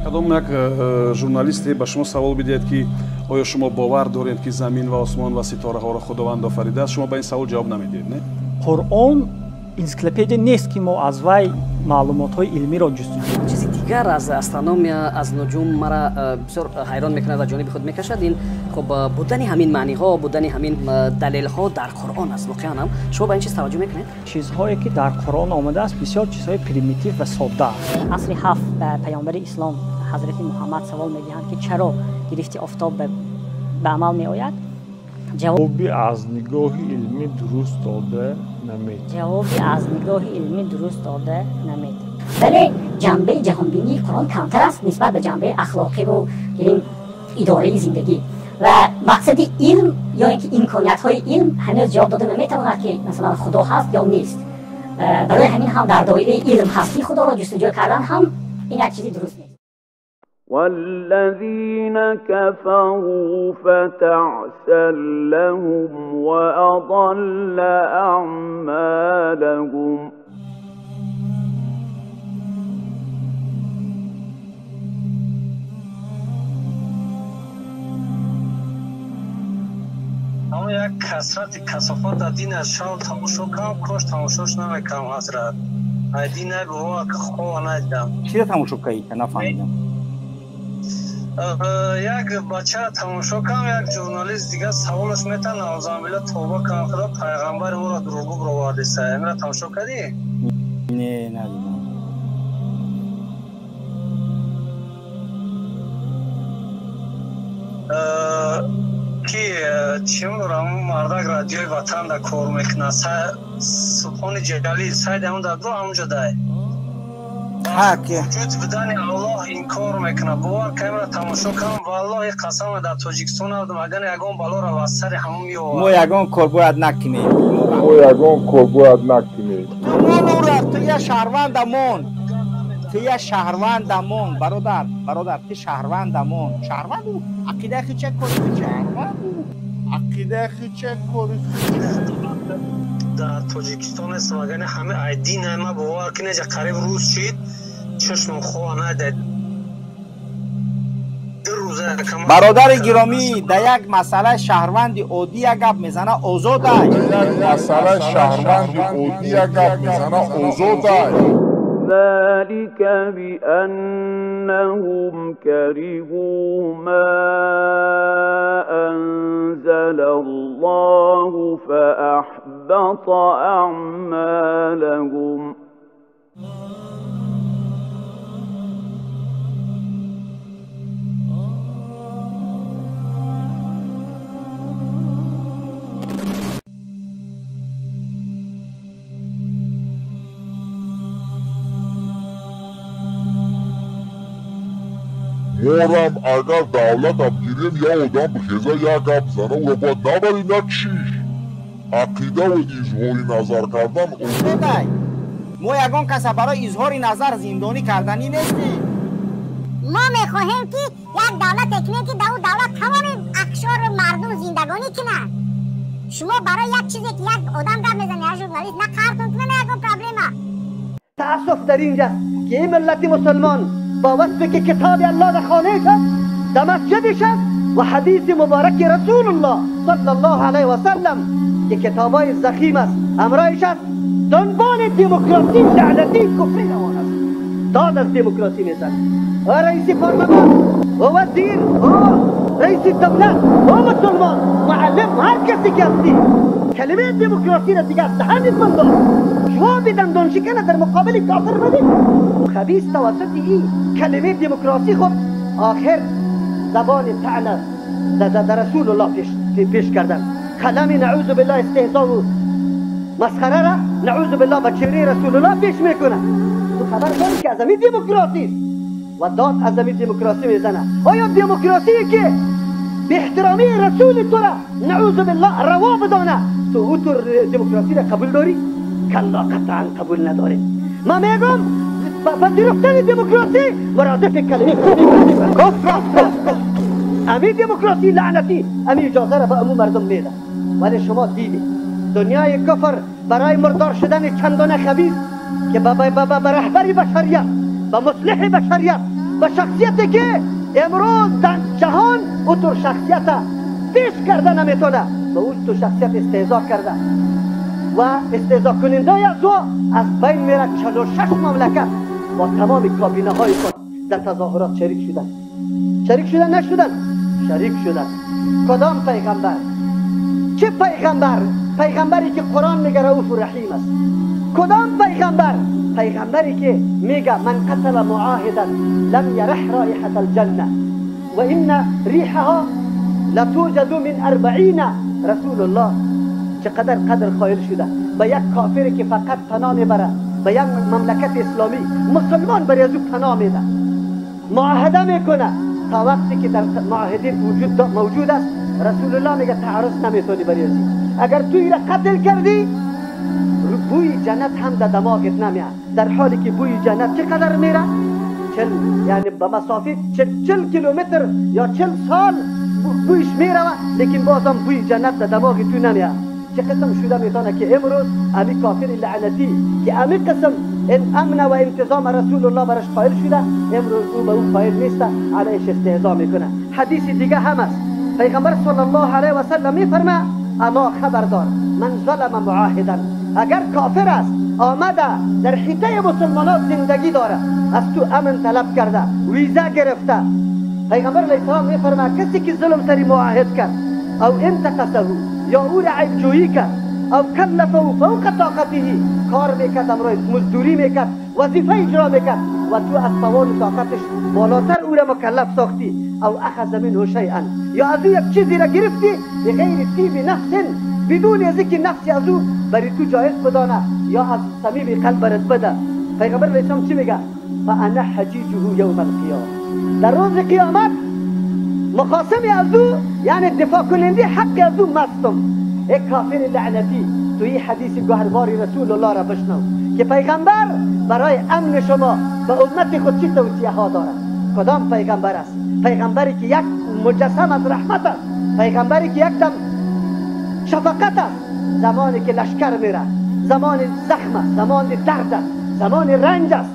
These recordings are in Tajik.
Кадом як журналисте ба шумо савол бидиҳад, ки оё шумо бовар доред, ки замин ва осмон ва ситораҳоро Худованд офаридааст, шумо ба ин савол ҷавоб намедиҳед, не? Қуръон энсиклопедия нест, ки мо аз вай маълумотҳои илмиро ҷустуҷӯ. Чизи дигар аз астрономия, аз нуҷум мара бисёр ҳайрон мекунад ва ҷониби худ мекашад. Ин хуб будани ҳамин маъниҳо, будани ҳамин далелҳо дар Қуръон аст. Воқеан ҳам шумо ба ин чиз таваҷҷӯҳ мекунед? Чизҳое ки дар Қуръон омадааст, бисёр чизҳои примитив ва содда аст. Асри ҳафт ба паёмбари ислом ҳазрати Муҳаммад савол медиҳанд, ки чаро гирифти офтоб ба амал меояд. Ҷавоби аз нигоҳи илмӣ дуруст дода наметавонад. Ҷавоби аз нигоҳи илмӣ дуруст дода наметавонад. Вале ҷанбаи ҷаҳонбинии Қуръон камтар аст нисбат ба ҷанбаи ахлоқиву идораи зиндагӣ. Ва мақсади илм ё ин ки имкониятҳои илм ҳанӯз ҷавоб дода наметавонад, ки масалан Худо ҳаст ё нест. Барои ҳамин ҳам дар доираи илм ҳастии Худоро ҷустуҷӯ кардан ҳам ин як чизи дуруст нест. والذين كفروا فتعسا لهم وأضل أعمالهم. اما یک کثرت کثافات در دین از شام تماشا کنم، کاش تماشاش نمیکنم حضرت. دین بابا که خواه ندیدم. چی تماشا کردی؟ نفهمیدم. як бача тамошо кардам, як журналист дигар саволаш метан, наузубилла, тавба кардам, худо пайғамбари моро дурӯғгӯ баровардиса. Амира тамошо кардӣ? Не, надидам. Ки чӣ мегӯям, мардак радиои Ватан да кор мекунад, Субҳони Ҷалил, сайд ҳамон дар ду ҳамонҷо дай. Вуҷуд будани Аллоҳ инкор мекунад. Бовар камера тамошо кардам, валлоҳи қасам, дар Тоҷикистон набудам, агар ягон балоро аз сари ҳамон меовард. Мо ягон кор бояд накунем. Мо ягон кор бояд накунем. Ту я шаҳрвандамон, ту я шаҳрвандамон, бародар, бародар, ту шаҳрвандамон. Шаҳрванду ақидаи хи ча кори хи шаҳрванду ақидаи хи ча кори хи. Дар Тоҷикистон нестам, агар ҳама айдин ма бовар кунед, қариб рӯз шид, чашмам хова надид. Бародари гиромӣ, дар як масъала шаҳрванди оддӣ як гап мезана, озодай. Як масъала шаҳрванди оддӣ як гап мезана, озодай. ذلك بأنهم كرهوا ما أنزل الله فأحبط أعمالهم. Морам агар давлатам гирем, я одам бихеза як гап зана, ӯро бояд набарӣ накшиш. Ақидаву изҳори назар кардан озодай. Мо ягон каса барои изҳори назар зиндонӣ карданӣ нестем. Мо мехоҳем, ки як давлате кунем, ки дар он давлат тамоми ақшору мардум зиндагонӣ кунанд. Шумо барои як чизе ки як одам гап мезанад, як журналист, на қаҳртон кунад, на ягон проблема. تأسف در اینجاست که این ملت مسلمان با وصف که کتاب الله در خانه است، در مسجدش است و حدیث مبارک رسول الله صلی الله علیه و سلم که کتابای ضخیم است همراهش است، دنبال دموکراسی لعنتی کفری روان است. داد از دموکراسی میزند. و رئیس پارلمان و وزیر و رئیس دولت و مسلمان معلم هر کسی که هستی، کلمه دموکراسی را دیگه از دهنت من دار. جواب دندان شکنه در مقابل کافر بدید. خبیث توسط این کلمه دموکراسی خود آخر زبان طعنه در رسول الله پیش کردن. کلمه نعوذ بالله استهزا و مسخره را نعوذ بالله به چهره رسول الله پیش میکنه. تو خبر داری که از همین دموکراسی است و داد از همین دموکراسی میزنه. آیا دموکراسی که به احترامی رسول تو را نعوذ بالله روا بدانه، تو او تو دموکراسی را قبول داری؟ کلا، قطعا قبول نداریم. ما میگم پذیرفتن دموکراسی مرادف کلمه کفر است. امی دموکراسی لعنتی امی اجازه را به امو مردم میده. ولی شما دیدید دنیای کفر برای مردار شدن چندان خبیث که به رهبر بشریت، به مصلح بشریت، به شخصیتی که امروز در جهان او تو شخصیت پیش کرده نمیتونه، به او تو شخصیت استهزا کرده و استهزا کننده از او از بین میره. 46 مملکت با تمام کابینه های خود در تظاهرات شریک شدن. شریک شدن نشدن، شریک شدن. کدام پیغمبر؟ چه پیغمبر؟ پیغمبری که قرآن میگه رؤوف رحیم است. کدام پیغمبر؟ پیغمبری که میگه من قتل معاهدا لم یرح رائحة الجنة و ان ریحها لتوجد من 40. رسول الله چقدر قدر قائل شده به یک کافری که فقط پناه میبره به یک مملکت اسلامی، مسلمان برای از او پناه میده، معاهده میکنه تا وقتی که در معاهده وجود موجود است. رسول الله میگه تعرض نمیتونی برای از اگر تو را قتل کردی بوی جنت هم در دماغت نمیاد، در حالی که بوی جنت چقدر میره؟ 40، یعنی به مسافه 40 کیلومتر یا 40 سال بویش میره، لیکن بازم بوی جنت در دماغ تو نمیاد. چه قسم شده میتونه که امروز امی کافر لعنتی که امی قسم این امن و انتظام رسول الله برش قائل شده، امروز او به او قائل نیست، علیش استهزا میکنه. حدیث دیگه هم است، پیغمبر صلی الله علیه و سلم میفرمه اما خبردار من ظلم معاهدا، اگر کافر است آمده در حیطه مسلمانات زندگی داره، از تو امن طلب کرده، ویزا گرفته، پیغمبر علیه السلام میفرمه کسی که ظلم سری معاهد کرد او انتقصه یا او را عیب جویی کرد او کلفه فوق طاقته، کار میکرد، امرای مزدوری میکرد، وظیفه اجرا میکرد و تو از توان طاقتش بالاتر او را مکلف ساختی، او اخذ منه شیئا، یا از او یک چیزی را گرفتی بغیر طیب نفس، بدون از اینکه نفسی از او برای تو جایز بدانه یا از صمیم قلب برات بده. پیغمبر علیه السلام چی میگه؟ فانا حجیجه یوم القیامه، در روز قیامت مخاصم از او یعنی دفاع کننده حق از او مستم. ای کافر لعنتی، تو این حدیث گوهربار رسول الله را بشنو که پیغمبر برای امن شما به امت خود چی توصیه ها دارد. کدام پیغمبر است؟ پیغمبری که یک مجسم از رحمت است، پیغمبری که یک دم شفقت است. زمانی که لشکر میره، زمان زخم است، زمان درد است، زمان رنج است،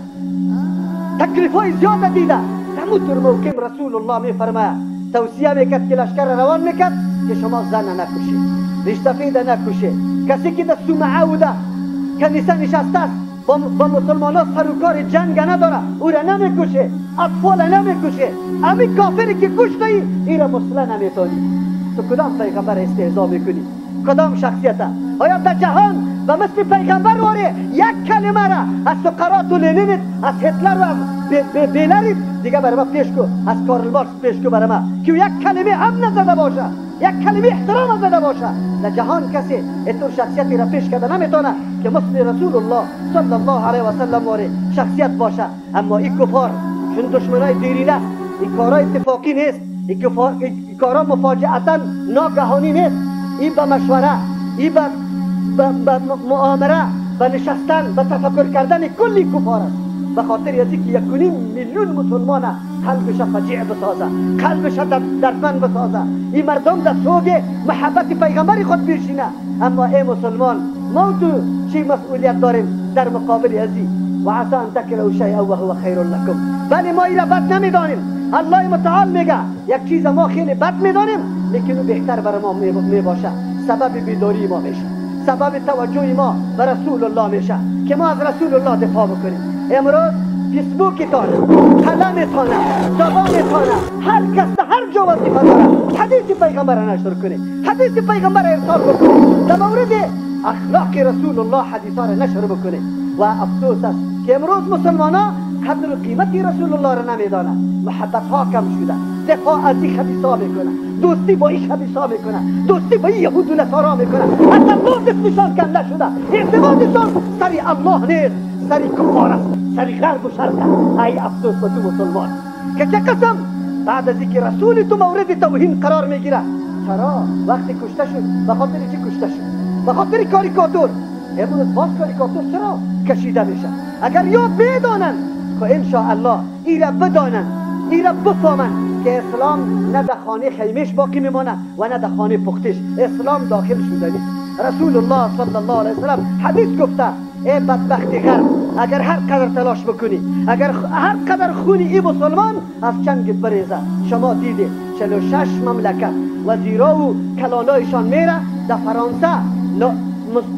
تکلیف های زیاد دیده، همونطور موقع رسول الله میفرماید توصیه میکرد که لشکر روان میکرد که شما زن نکشید، ریشتفید نکشید، کسی که در صومعه بوده کنیسه نشسته است با مسلمان ها سر و کار جنگ نداره، او را نمیکشه، اطفال نمیکشه، امی کافری که کشته ای ای را مسله نمیتونی. تو کدام پیغمبر استهزا میکنی؟ کدام شخصیت؟ آیا در جهان و مثل پیغمبر واره یک کلمه را از سقراط و لنینت، از هتلر و از بیلریت دیگه برای ما پیش کو، از کارل مارکس پیش کو برای ما که یک کلمه هم نزده باشه، یک کلمه احترام زده باشه. در جهان کسی اینطور شخصیتی را پیش کرده نمیتونه که مثل رسول الله صلی الله علیه و سلم واره شخصیت باشه. اما این کفار چون دشمنای دیرینه است، این کارای اتفاقی نیست، این کارا مفاجأتا ناگهانی نیست، این به مشوره، این به مؤامره، به نشستن، به تفکر کردن کلی کفار است. به خاطر از اینکه 1.5 میلیون مسلمان قلبش فجیع بسازه، قلبش دردمند بسازه، این مردم در سوگ محبت پیغمبر خود بشینه. اما ای مسلمان، ما تو چی مسئولیت داریم در مقابل ازی؟ و عسى ان تکرهوا شیئا و هو خیر لکم. بله ما این را بد نمیدانیم، الله متعال میگه یک چیز ما خیلی بد میدانیم لیکن او بهتر برای ما میباشه، سبب بیداری ما میشه، سبب توجه ما به رسول الله میشه که ما از رسول الله دفاع بکنیم. امروز فیسبوکتان، قلمتان، زبانتان، هر کس هر جا وظیفه داره حدیث پیغمبر را نشر کنه، حدیث پیغمبر را ارسال بکنه، در مورد اخلاق رسول الله حدیث را نشر بکنه. و افسوس است که امروز مسلمان ها قدر و قیمت رسول الله را نمیدانند، محبت ها کم شده، دفاع از این خبیث ها میکنه، دوستی با این خبیث ها میکنه، دوستی با این یهود و نصارا میکنه، از الله دستشان کنده شده، اعتمادشان سر الله نیست، سر کفار است، سر غرب و شرق است. ای افسوس به تو مسلمان که چه قسم بعد از اینکه رسول تو مورد توهین قرار میگیره. چرا وقتی کشته شد؟ به خاطر چی کشته شد؟ به خاطر کاریکاتور. امروز باز کاریکاتور چرا کشیده میشه؟ اگر یا بدانند که انشاءالله ایره بدانند، ایره بفهمند که اسلام نه در خانه خیمش باقی میمانه و نه در خانه پختش، اسلام داخل شده نیست. رسول الله صلی الله علیه وسلم حدیث گفته ای بدبخت غرب، اگر هر قدر تلاش بکنی، اگر هر قدر خونی ای مسلمان از چنگت بریزه. شما دیده 46 مملکت وزیرا و کلانایشان میره در فرانسه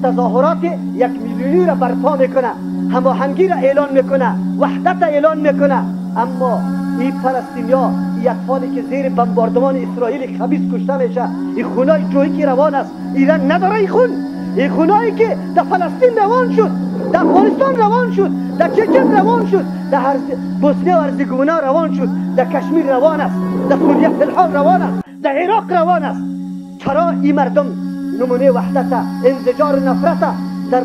تظاهرات 1 میلیونی را برپا میکنه، هماهنگی را اعلان میکنه، وحدت اعلان میکنه. اما این فلسطینیا، این اطفالی که زیر بمباردمان اسرائیل خبیث کشته میشه، این خونای جویی که روان است، ایران نداره این خون، این خونایی که در فلسطین روان شد، در افغانستان روان شد، در چچن روان شد، در بوسنی و هرزگوینا روان شد، در کشمیر روان است، در سوریه فی روان است، در عراق روان است. چرا این مردم نمونه وحدت، انزجار و نفرت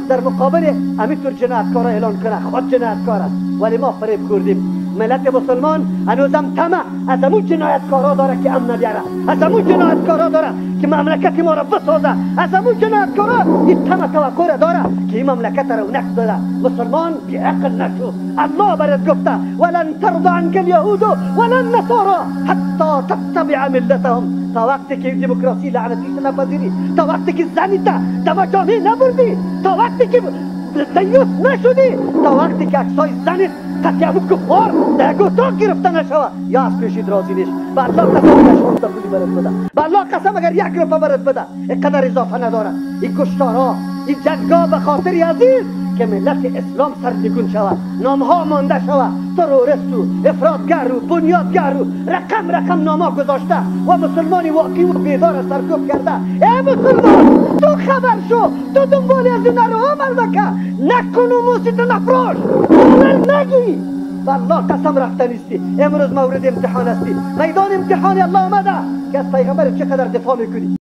در مقابل همینطور جنایتکار اعلان کنه؟ خود جنایتکار است، ولی ما فریب خوردیم. ملت مسلمان هنوزم طمع از همون جنایتکارا داره که امن بیاره، از همون جنایتکارا داره که مملکت ما را بسازه، از همون جنایتکارا این طمع توقع را داره که این مملکت را رونق داده. مسلمان بی عقل نشو. الله برات گفته ولن ترضى عنك اليهود ولا النصارى حتى تتبع ملتهم. تا وقتی که دموکراسی لعنتی نپذیری، تا وقتی که زنی تا جامعه نبردی، تا وقتی که دیوث نشدی، تا وقتی که عکسای زنت تطیعمو کفار در اتاق گرفته نشوه، یا از پیشید راضی نیست. به الله قسم اگر 16 پولی برات بده، به الله قسم اگر 1 روپه برات بده، اینقدر اضافه نداره. این کشتارها، این جنگا به خاطر عزیز که ملت اسلام سرنگون شود، نامها مانده شود، تروریست و افراطگر و بنیادگر و رقم رقم نامها گذاشته و مسلمان واقعی و بیدار سرکوب کرده. ای مسلمان تو خبر شو، تو دنبال از این رو عمل بکن، نکن و موسیت نفروش، نگی. والله قسم رفته نیستی. امروز مورد امتحان هستی، میدان امتحان الله آمده که از پیغمبر چقدر دفاع میکنی.